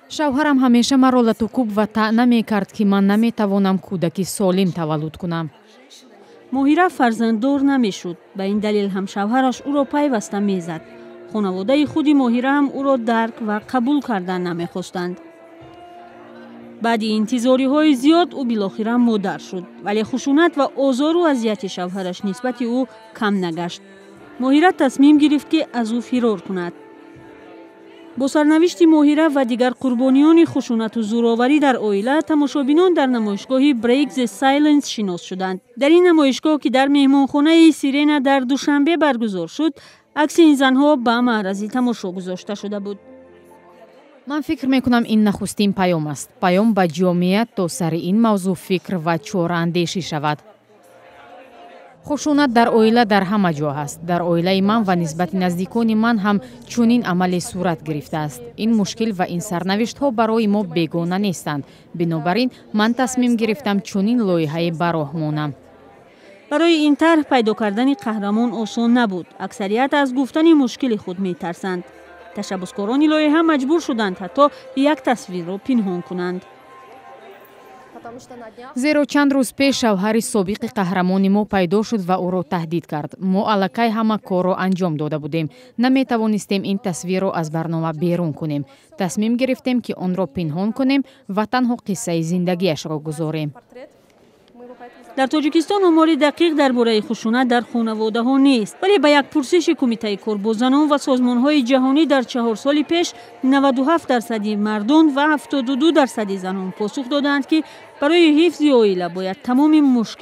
Шавҳарам ҳамеша маро латукӯб ва таъна мекард, ки ман наметавонам кӯдаки солим таваллуд кунам. Моҳира фарзанддор намешуд. Ба ин далел ҳам шавҳараш ӯро пайваста мезад. Хонаводаи худи Моҳира ҳам ӯро дарк ва қабул кардан намехостанд. Баъди интизориҳои зиёд ӯ билохира модар шуд, вале хушунат ва озору азияти шавҳараш нисбати ӯ кам нагашт. Моҳира тасмим гирифт, ки аз ӯ фирор кунад. Бо сарнавишти Моҳира ва дигар қурбониёни хушунату зӯроварӣ дар оила тамошобинон дар намоишгоҳи Break the Silence шинос шуданд. Дар ин намоишгоҳ, ки дар меҳмонхонаи Сирена дар Душанбе баргузор шуд, акси ин занҳо ба маърази тамошо гузошта шуда буд. Ман фикр мекунам, ин нахустин паём аст, паём ба ҷомеа, то сари ин мавзӯъ фикр ва чораандешӣ шавад. Хушунат дар оила дар ҳама ҷо ҳаст. Дар оилаи ман ва нисбати наздикони ман ҳам чунин амале сурат гирифтааст. Ин мушкил ва ин сарнавиштҳо барои мо бегона нестанд. Бинобар ин ман тасмим гирифтам чунин лоиҳае ба роҳ монам. Барои ин тарҳ пайдо кардани қаҳрамон осон набуд. Аксарият аз гуфтани мушкили худ метарсанд. Ташаббускорони лоиҳа маҷбур шуданд, ҳатто як тасвирро пинҳон кунанд. Зеро чанд рӯз пеш шавҳари собиқи қаҳрамони мо пайдо шуд ва ӯро таҳдид кард. Мо аллакай ҳама корро анҷом дода будем, наметавонистем ин тасвирро аз барнома берун кунем. Тасмим гирифтем, ки онро пинҳон кунем ва танҳо қиссаи зиндагиашро гузорем. Дар Тоҷикистон омори дақиқ дар бораи хушунат дар хонаводаҳо нест, вале ба як пурсиши Кумитаи кор бо занон ва созмонҳои ҷаҳонӣ дар 4 соли пеш 97 дарсади мардон ва 72 дарсади занон посух додаанд, ки барои ҳифзи оила бояд тамоми мушкил